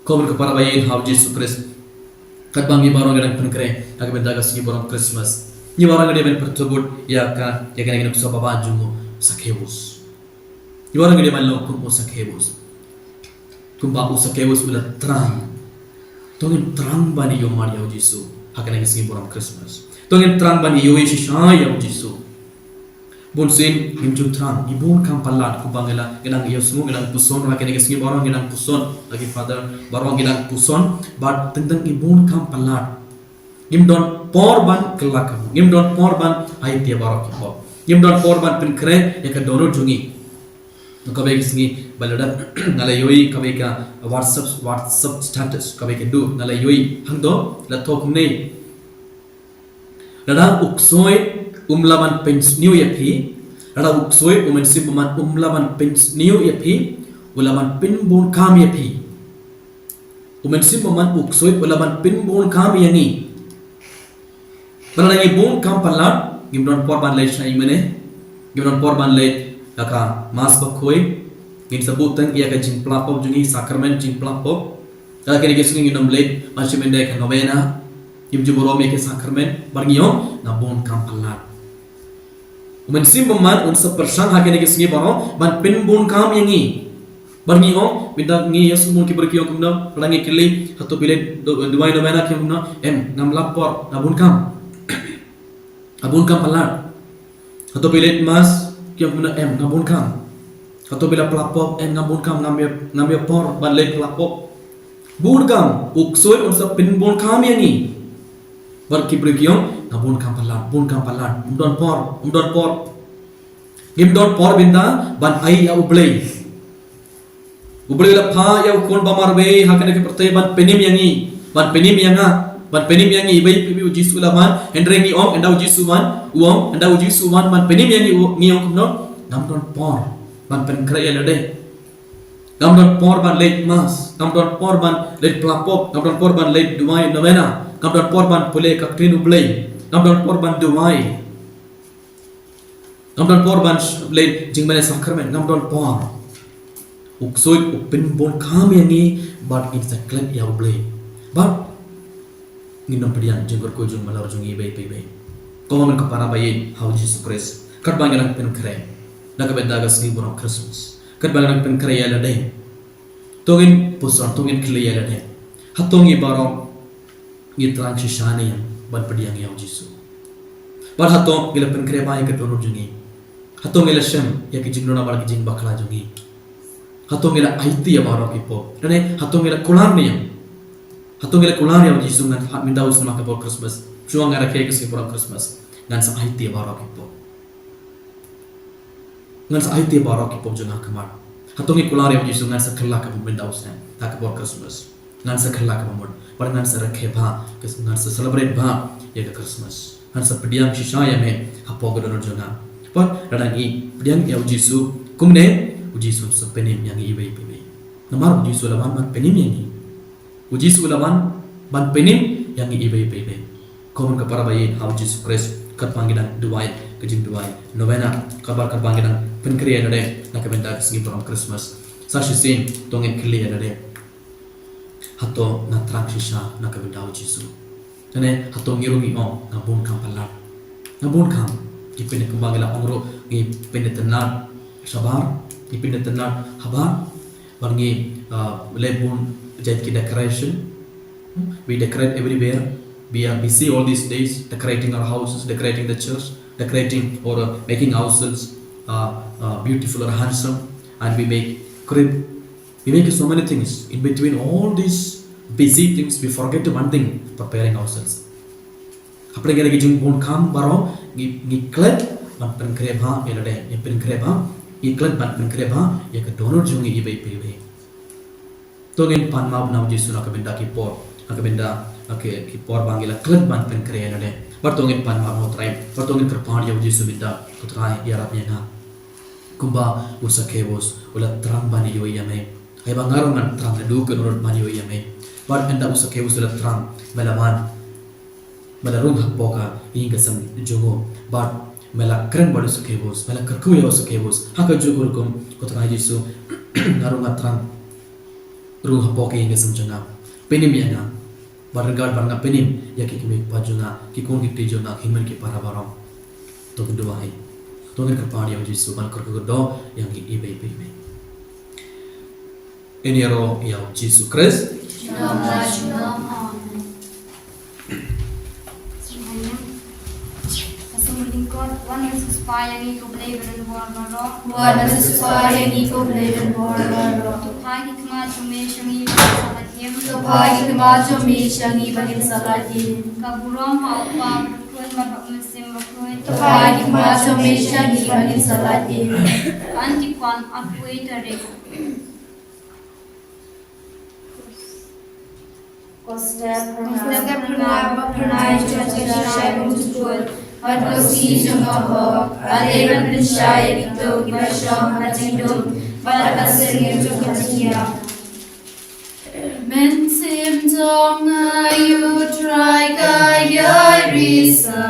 Kum ka para ba ïeit ha u Jisu Khrist, katba ngi baroh ngi dang pynkhreh ha ka bynta ka sngi burom Christmas, ngi baroh ngi dei ban pyrthuh bud ïa ka, ïa kane ka nuksa ba bha jong u Sakeus. Ngi baroh ngi dei ban long kum u Sakeus. Kumba u Sakeus u la thrang. To ngin thrang ban ïohi ïa u Jisu ha kane ka sngi burom Christmas. To ngin thrang ban ïohi shisha ïa u Jisu. Bunsien ngim ju thrang, ngi bun kam palat, kumba ngi la, ngi dang ïohsngew, ngi dang puson, ha kane ka sngi baroh ngi dang puson, ha ki father baroh ngi dang puson, bad teng teng ngi bun kam palat. Ngim don por ban kylla kaba mut, ngim don por ban aiti ïa baroh ki pop. Ngim don por ban pynkhreh ïa ka dohnud jong ngi. Kawei ka sngi ba la dep nga la ïohi kawei ka WhatsApp, WhatsApp status, kawei ka duh nga la ïohi hangto la thoh kumne. Lada u ksuid um lah ban pynsniew ïa phi, lada u ksuid, u mynsiem bymman um lah ban pynsniew ïa phi, u lah ban pynbun kam ïa phi. U mynsiem bymman u ksuid u lah ban pynbun kam ïa ngi. Bad lada ngi bun kam palat, ngim don por ban leit sha ïingmane, ngim don por ban leit ha ka Mass bakhuid, ngin sa buh tang ïa ka jingpla pop jong ngi, sakramen jingpla pop. Lada kine ki sngi ngin ym leit ban shim ïa ka novena, ngim ju burom ïa ka sakramen, bad ngi ong nga bun kam palat. U mynsiem bymman un sa pyrshang ha kine ki sngi baroh ban pynbun kam ïa ngi. Bad ngi ong, mynta ngi ïa sumon ki briew ki ong kumno, lada ngi kylli, hato phi leit du-, duwai novena, ki ong kumno, em, ngam lap por, nga bun kam. Nga bun kam palat. Hato phi leit Mass, ki ong kumno, em, nga bun kam. Hato phi la pla pop, em, nga bun kam, ngam ïoh, ngam ïoh por ban leit pla pop. Bun kam, u ksuid un sa pynbun kam ïa ngi. Bad ki briew ki ong, nga bun kam palat, bun kam palat, um don por, um don por. Ngim don por bynta ban ai ïa U Blei. U Blei u la phah ïa u khun ba marwei ha kane ka pyrthei ban pynim ïa ngi, ban pynim ïa nga, ban pynim ïa ngi, iwei pa iwei u Jisu u la wan, hynrei ngi ong ynda u Jisu u wan, u ong ynda u Jisu u wan ban pynim ïa ngi, u, ngi ong kumno, ngam don por ban pynkhreh ïa lade. Ngam don por ban leit Mass, ngam don por ban leit pla pop, ngam don por ban leit duwai novena, ngam don por ban pule ka ktien U Blei, ngam don por ban duwai. Ngam don por ban sh-, leit jingmane sakramen, ngam don por. U ksuid u pynbun kam ïa ngi bad ngin sa klet ïa U Blei. Bad ngin ym pdiang jingkyrkhu jong u Mawlai jong ngi iwei pa iwei. Ko ma men ko para ba ïeit ha u Jisu Khrist. Katba ngi dang pynkhreh na ka bynta ka sngi burom Christmas, katba ngi dang pynkhreh ïa lade, to ngin puson, to ngin kylli ïa lade, hato ngi baroh ngi thrang shisha ne em ban pdiang ïa u Jisu? Bad hato ngi la pynkhreh bha ïa ka dohnud jong ngi? Hato ngi la shem ïa ka jingduna bad ka jingbakla jong ngi? Hato ngi la aiti ïa baroh ki pop? Lane hato ngi la kular ne em? Hato ngi la kular ïa u Jisu, ngan ha mynta u snem ha ka por Christmas, shuwa ngan rakhe ka sngi burom Christmas, ngan sa aiti ïa baroh ki pop. Ngan sa aiti ïa baroh ki pop jong nga ha khmat. Hato ngi kular ïa u Jisu, ngan sa kylla kaba mut mynta u snem ha ka por Christmas? Ngan sa kylla kaba mut, bad ngan sa rakhe bha, ngan sa celebrate bha ïa ka Christmas. Ngan sa pdiang shisha ïa me hapoh ka dohnud jong nga. Bad lada ngi pdiang ïa u Jisu kumne, U Jisu sa pynim ïa ngi iwei pa iwei. Namar u Jisu u la wan ban pynim ïa ngi. U Jisu u la wan ban pynim ïa ngi iwei pa iwei. Kumno ka para ba ïeit ha u Jisu Khrist, katba ngi dang duwai ka jingduwai novena, katba katba ngi dang pynkhreh ïa lade na ka bynta ka sngi burom Christmas, sa shisien to ngin kylli ïa lade, hato nga thrang shisha na ka bynta u Jisu? Lane hato ngi ruh ngi ong nga bun kam palat, nga bun kam? Ngi pyni, kumba ngi la ong ruh, ngi pyni tynnad shabar, ngi pyni tynnad habar, bad ngi, uh, leh bun jait ki decoration. Hmm? We decorate everywhere. We are busy all these days decorating our houses, decorating the church, decorating or, uh, making ourselves, uh, uh, beautiful or handsome, and we make crib. We make so many things. In between all these busy things, we forget to one thing, preparing ourselves. Hapdeng kine ki jingbun kam baroh, ngi, ngi klet ban pynkhreh bha ïa lade, ngi pynkhreh bha, ngi klet ban pynkhreh bha ïa ka dohnud jong ngi iwei pa iwei. To ngin pan map na u Jisu na ka bynta ki por, na ka bynta, na ki, ki por ba ngi la klet ban pynkhreh ïa lade. Bad to ngin pan map na u Trai, bad to ngin kyrpad ïa u Jisu mynta, ko Trai, ïarap ïa nga. Kumba u Sakeus u la thrang ban ïohi ïa me, haba nga ruh ngan thrang naduh kane ruh ban ïohi ïa me. Bad ynda u Sakeus u la thrang, me la wan, me la rung hapoh ka ïing ka sem jong u. Bad me la kren bad u Sakeus, me la kyrkhu ïa u Sakeus. Ha kajuh ka rukom, ko Trai Jisu, nga ruh nga thrang, rung hapoh ka ïing ka sem jong nga. Pynim ïa nga. Bad ryngkat bad nga pynim ïa ki kmie ki kpa jong nga, ki khun ki kti jong nga, ki hynmen ki para baroh. To ngin duwai. To ngin kyrpad ïa u Jisu ban kyrkhu kyrdoh ïa ngi iwei pa iwei. Ngin ïaroh ïa u Jisu Khrist. Shalom, shalom. Amen. Shalom. Ka song lyngkot, wan ban sngewsynei ïa ngi ko Blei ba donbor baroh. Wan ban sngewsynei ïa ngi ko Blei ba donbor baroh. To phai ki khmat jong me sha ngi ban sa lait im. To phai ki khmat jong me sha ngi ban sa lait im. Ka burom ha u Kpa bad u Khun bad ha u Mynsiem Bakhuid. To phai ki khmat jong me sha ngi ban sa lait im. Antiphon arphew tarik. Ko step phyrnai, ko step phyrnai ba phyrnai jong ka jingshai bymjukut, bad ko sngi jong ka hok, ale ban pynshai ïa kito kiba shong ha jingdum, bad ha ka syrngiew jong ka jingïap. Mynsiem jong nga ïa u Trai ka ïai risa.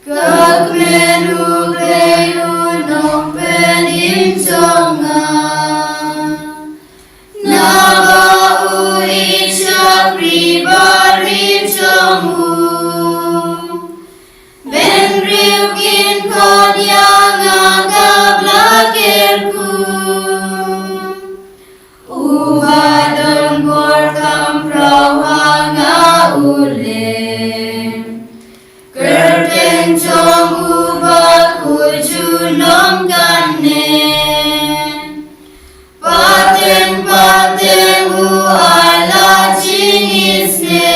Ka kmen u Blei u nongpynim jong nga. Naba u ïeit shakri barit jong u. Bynriew kin khot ïa nga kaba la kyrkhu. Uba donbor kham pynpaw ha nga u leh. Kyrteng jong u bakhuid junom kan neh. Pateng pateng u ai la jingisynei.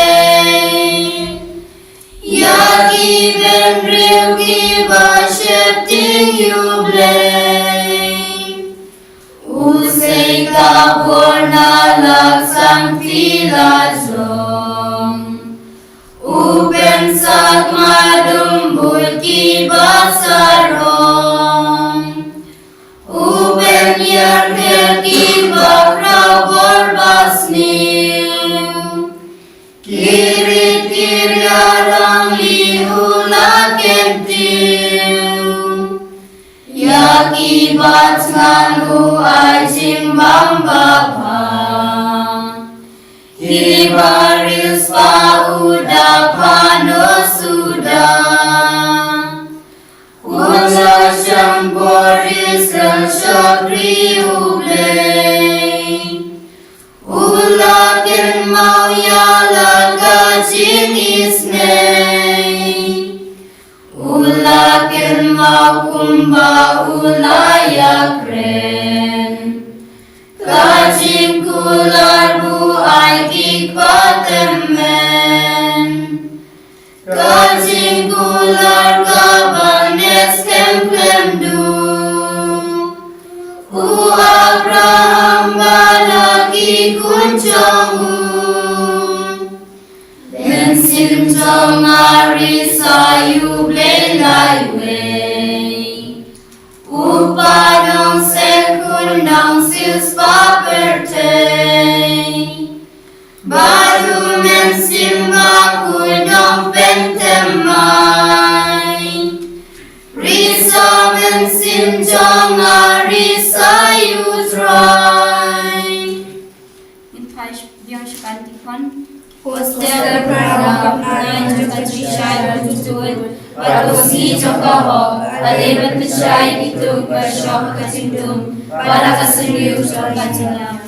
Ïa ki bynriew kiba sheptieng ïa u Blei. U sei ka bor na la ka sangti la jong. U pynsakma dumbul kiba sarong. U pynïarkhel kiba khraw bor ba sniew. Ki rit ki riaw rong li u la kyntiew. Ïa kiba thngan u ai jingbam babha. Kiba riewspah u da phano suda. U la shah bor Israel shakri u Blei. U la kynmaw ïa la ka jingisynei. U la kynmaw kumba u la ïakren. Ka jingkular ba u ai ki kpa tymmen. Ka jingkular kaba neh skhem khlem duk. U Abraham bad la ki khun jong u. Mynsiem jong nga risa ïa u Blei laiwei. U Kpa nong Bad u sngi jong ka hok, ale ban pynshai ïa kitu kiba shong ha ka jingdum, bad ha ka syrngiew jong ka jingïap.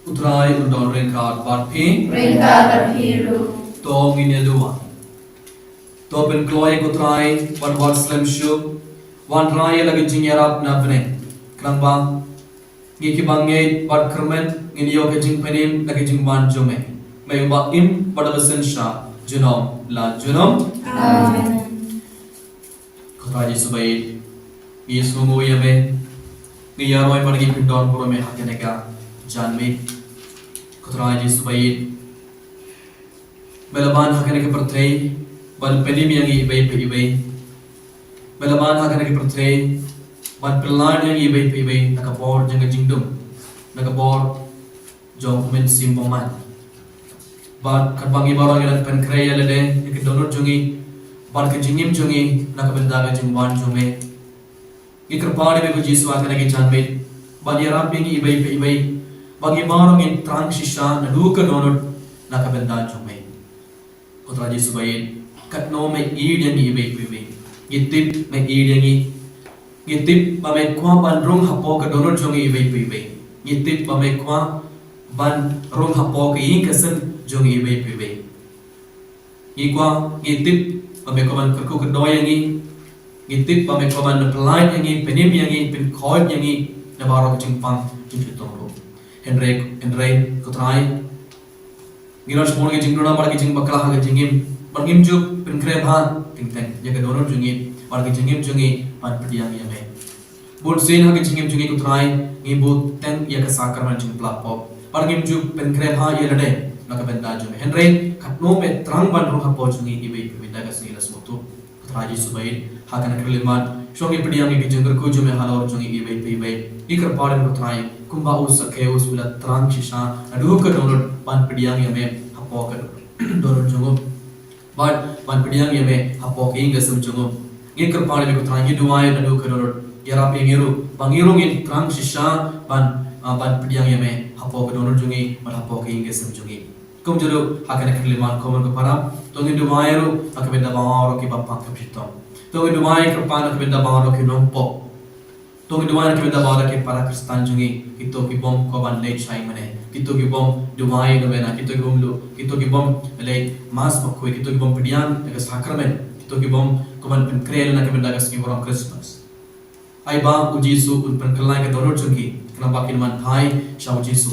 U Trai un don ryngkat bad phi. Ryngkat bad phi ruh. To ngin ïa duwai. To pynkloi ko Trai, ban wad slem shuh, wanrah ïa la ka jingïarap na bneng. Khnang ba ngi kiba ngeit bad kyrmen ngin ïoh ka jingpynim na ka jingwan jong me. Me uba im bad uba synshar junom la junom. Amen. Ko Trai Jisu baieit, ngi sngewnguh ïa me. Ngi ïaroh bad ngi pyndon burom ïa me ha kane ka janmiet. Ko Trai Jisu baieit, me la wan ha kane ka pyrthei ban pynim ïa ngi iwei pa iwei. Me la wan ha kane ka pyrthei ban pynlait ïa ngi iwei pa iwei na ka bor jong ka jingdum, na ka bor jong U Mynsiem Bakhuid. Bad katba ngi baroh ngi dang pynkhreh ïa lade, ïa ka dohnud jong ngi bad ka jingim jong ngi na ka bynta ka jingwan jong me, ngi kyrpad ïa me ko Jisu ha kane ka janmiet ban ïarap ïa ngi iwei pa iwei, ba ngi baroh ngin thrang shisha naduh ka dohnud na ka bynta jong me. Ko Trai Jisu baieit, katno me ïeit ïa ngi iwei pa iwei. Ngi tip me ïeit ïa ngi. Ngi tip ba me kwah ban rung hapoh ka dohnud jong ngi iwei pa iwei. Ngi tip ba me kwah ban rung hapoh ka ïing ka sem jong ngi iwei pa iwei. Ngi kwah, ngi tip ba me kwah ban kyrkhu kyrdoh ïa ngi. Ngi tip ba me kwah ban pynlait ïa ngi, pynim ïa ngi, pynkhuid ïa ngi na baroh ka jingpang jingshitom ruh. Hynrei, hynrei ko Trai, ngi don shibun ki jingduna bad ki jingbakla ha ka jingim, bad ngim ju pynkhreh bha teng teng ïa ka dohnud jong ngi bad ka jingim jong ngi ban pdiang ïa me. Bun sien ha ka jingim jong ngi ko Trai, ngi bud teng ïa ka sakramen jingpynlong pop, bad ngim ju pynkhreh bha ïa lade na ka bynta jong me. Hynrei katno me thrang ban rung hapoh jong ngi iwei pa iwei da ka sngi la sngewthuh. Ko Trai Jisu baieit, ha kane ka khyllipmat, shuwa ngi pdiang ïa ka jingkyrkhu jong me halor jong ngi iwei pa iwei. Ngi kyrpad ïa me ko Trai, kumba u Sakeus u la thrang shisha naduh ka dohnud ban pdiang ïa me hapoh ka dohnud jong u, bad ban pdiang ïa me hapoh ka ïing ka sem jong u. Ngi kyrpad ïa me ko Trai, ngi duwai naduh ka dohnud, ïarap ïa ngi ruh ba ngi ruh ngin thrang shisha ban, ah, ban pdiang ïa me hapoh ka dohnud jong ngi bad hapoh ka ïing ka sem jong ngi. Kumjuh ruh ha kane ka khyllipmat ko mon ko para, to ngin duwai ruh na ka bynta baroh kiba pang kiba shitom. To ngin duwai Kpa na ka bynta baroh ki nongpop. To ngin duwai na ka bynta baroh ki para Khristan jong ngi, kito ki bym kwah ban leit sha ïingmane, kito ki bym duwai novena, kito ki bym leh, kito ki bym leit Mass bakhuid, kito ki bym pdiang ïa ka sakramen, kito ki bym kwah ban pynkhreh na ka bynta ka sngi burom Christmas. Ai ba u Jisu un pynkylla ïa ka dohnud jong ki, khnang ba kin wan phai sha u Jisu,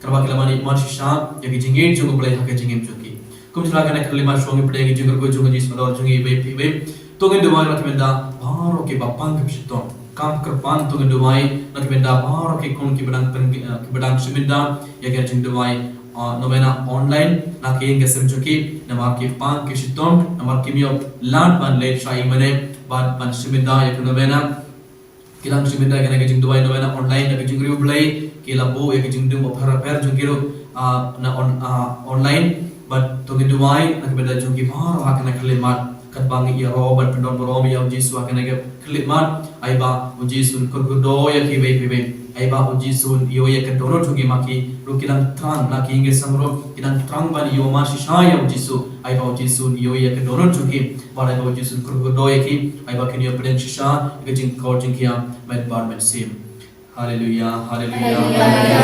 khnang ba kin wan ïa mar shisha ïa ka jingïeit jong U Blei ha ka jingim jong ki. Kumjuh ha kane ka khyllipmat shuwa ngi pdiang ïa ka jingkyrkhu jong u Jisu halor jong ngi iwei pa iwei. To ngin duwai na ka bynta baroh kiba pang kiba shitom. Kam kyrpang to ngin duwai na ka bynta baroh ki khun kiba dang pyn, eh, kiba dang shim bynta ïa ka jingduwai, ah, novena online na ka ïing ka sem jong ki, namar ki pang ki shitom, namar kim ïoh lad ban leit sha ïingmane bad ban shim bynta ïa ka novena. Ki dang shim bynta ïa kane ka jingduwai novena online da ka jingriewblei, ki la buh ïa ka jingdum bapher bapher jong ki ruh, ah, na on, ah, online, bad to ngin duwai na ka bynta jong ki baroh ha kane ka khyllipmat, katba ngi ïaroh bad pyndon burom ïa u Jisu ha kane ka khyllipmat. Ai ba u Jisu un kyrkhu kyrdoh ïa ki iwei pa iwei. Ai ba u Jisu un ïoh ïa ka dohnud jong ki, ma ki ruh ki dang thrang na ki ïing ki sem ruh ki dang thrang ban ïoh mar shisha ïa u Jisu. Ai ba u Jisu un ïoh ïa ka dohnud jong ki, bad ai ba u Jisu un kyrkhu kyrdoh ïa ki, ai ba kin ïoh pdiang shisha ïa ka jingkor jingkhiah mynba mynsiem. Haleluya, haleluya, haleluya.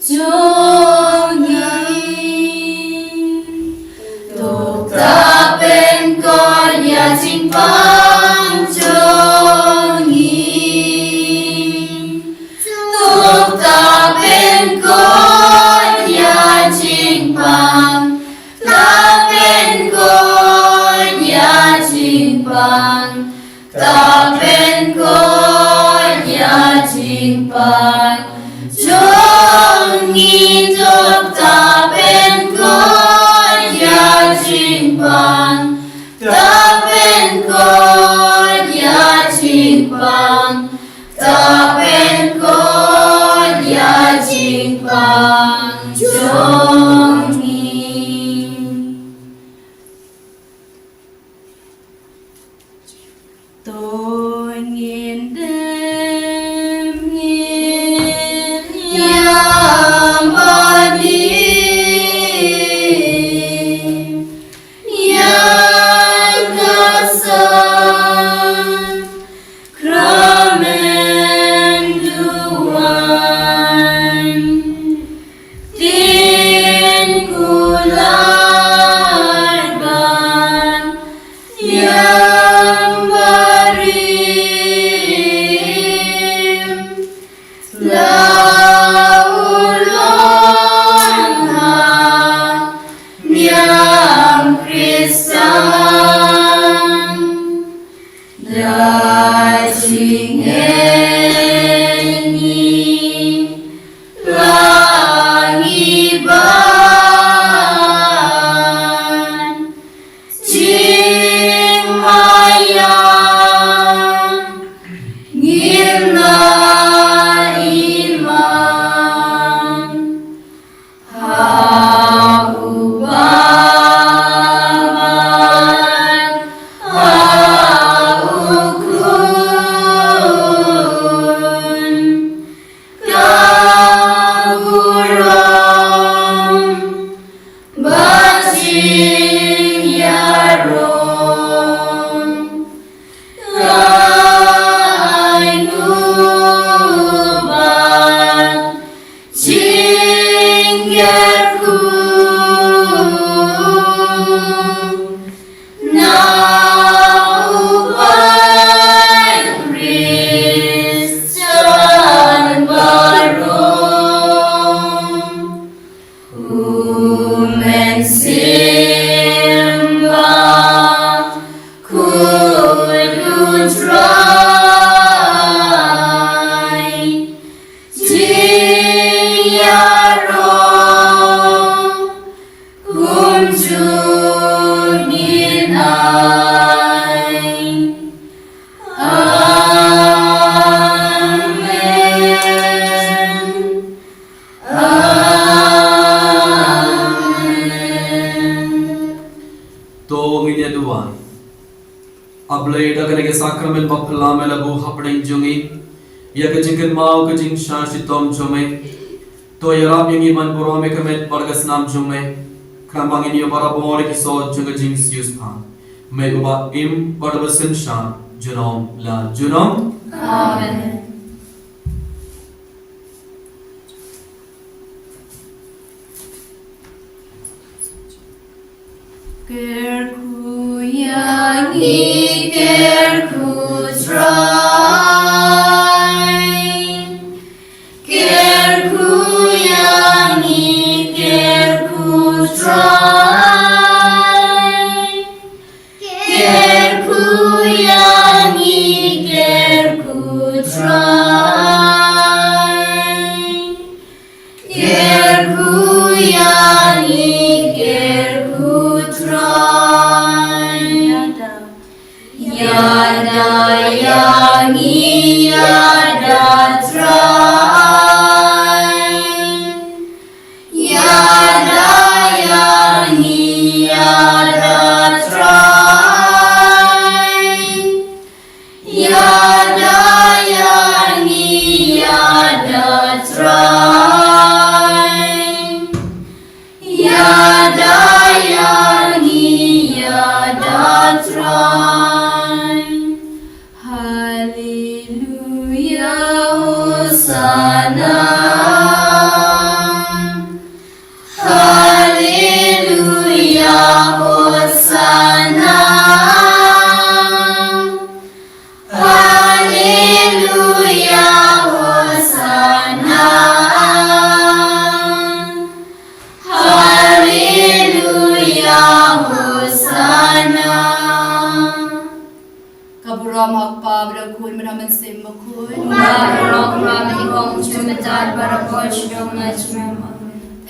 Jong ngi. To ta pynkoit ïa jingpang jong ngi. To ta pynkoit ïa jingpang Ta pynkut ïa jingpang, ta pynkut ïa jingpang, ta pynkut ïa jingpang jong ngi. To ngin dem ngin ïamani ïa ka sakramen duwan. Tin kular ban ïam barim, la u long ha niam Khristan. Da jingngeit ngi la ngi ban jingmaïa ngim la iman. Ha u Babat, ha u Khun, ka burom ba jingïaroh. Ka ainguh bad jingkyrkhu na u Patriarch baroh. U Mynsiem Bakhuid U Trai, jingïaroh kumjuh ngin ai. Amen. Amen. To ngin ïa duwai. A Blei, da kane ka sakramen ba phylla me la buh hapdeng jong ngi ïa ka jingkynmaw ka jingshah shitom jong me. To ïarap ïa ngi ban burom ïa ka met bad ka snam jong me, khnang ba ngin ïoh barabor ïa ki sor jong ka jingsiewspah. Me uba im bad uba synshar junom la junom. Amen. Kyrkhu ïa ngi, kyrkhu Trai. Kyrkhu ïa ngi, kyrkhu Trai. Kyrkhu ïa ngi, kyrkhu Trai. Kyrkhu ïa ngi, kyrkhu Trai. Ïada ïa ngi, ïada Trai. Ïada ïa ngi, ïada Trai. Ïada ïa ngi, ïada Trai. Ïada ïa ngi, ïada Trai. Haleluia, Hosana. Haleluia, Hosana. Haleluia, Hosana. Haleluia, Hosana. Ka burom ha u Kpa bad ha u Khun bad ha u Mynsiem Bakhuid. Kumba ha baroh kumba mynta, junom junom, barabor junom la junom.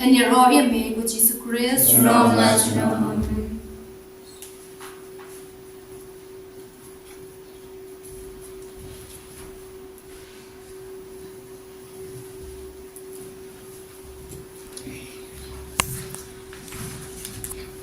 Amen. Ngi ïaroh ïa me ko Jisu Khrist. Junom la junom.